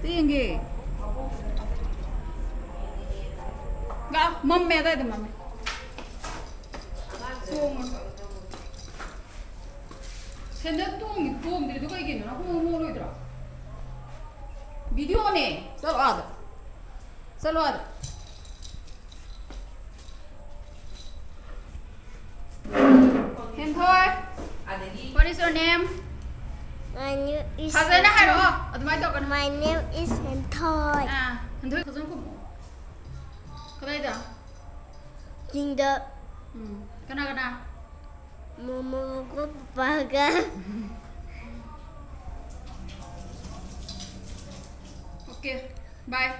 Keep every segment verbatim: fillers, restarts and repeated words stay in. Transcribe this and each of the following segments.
ꯌꯦꯡꯒꯦ꯫ ꯂꯥꯛ, ꯃꯝꯃꯦ, ꯑꯗꯥꯏꯗ ꯃꯝꯃꯦ꯫ ꯆꯣꯡꯉꯣ꯫ ꯁꯦꯟꯗꯜ ꯇꯣꯡꯉꯤ-, ꯇꯣꯡꯗ꯭ꯔꯤꯗꯣ ꯀꯩꯒꯤꯅꯣ? ꯅꯈꯣꯡ ꯃꯣꯠꯂꯣꯏꯗ꯭ꯔꯣ? ꯚꯤꯗꯤꯑꯣꯅꯦ꯫ ꯆꯠꯂꯣ ꯑꯥꯗ꯫ ꯆꯠꯂꯣ ꯑꯥꯗ꯫ ꯍꯦꯟꯊꯣꯏ꯫ What is your name? My name is ꯐꯖꯅ ꯍꯥꯏꯔꯛꯑꯣ꯫ ꯑꯗꯨꯃꯥꯏꯅ ꯇꯧꯒꯅꯨ꯫ My name is ꯍꯦꯟꯊꯣꯏ꯫ ꯑꯥ, ꯍꯦꯟꯊꯣꯏ ꯐꯖꯅ ꯈꯨꯝꯃꯣ꯫ ꯀꯗꯥꯏꯗ? ꯆꯤꯡꯗ꯫ ꯎꯝ꯫ ꯀꯅꯥ ꯀꯅꯥ? ꯃꯃꯥꯒ ꯄꯄꯥꯒ꯫ Okay, bye.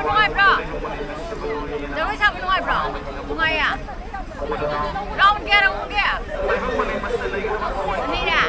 ꯅꯨꯡꯉꯥꯏꯕ꯭ꯔꯣ? ꯖꯒꯣꯏ ꯁꯥꯕ ꯅꯨꯡꯉꯥꯏꯕ꯭ꯔꯣ? ꯅꯨꯡꯉꯥꯏꯌꯦ? Round ꯀꯌꯥ ꯔꯧꯒꯦ? ꯑꯅꯤꯔꯥ?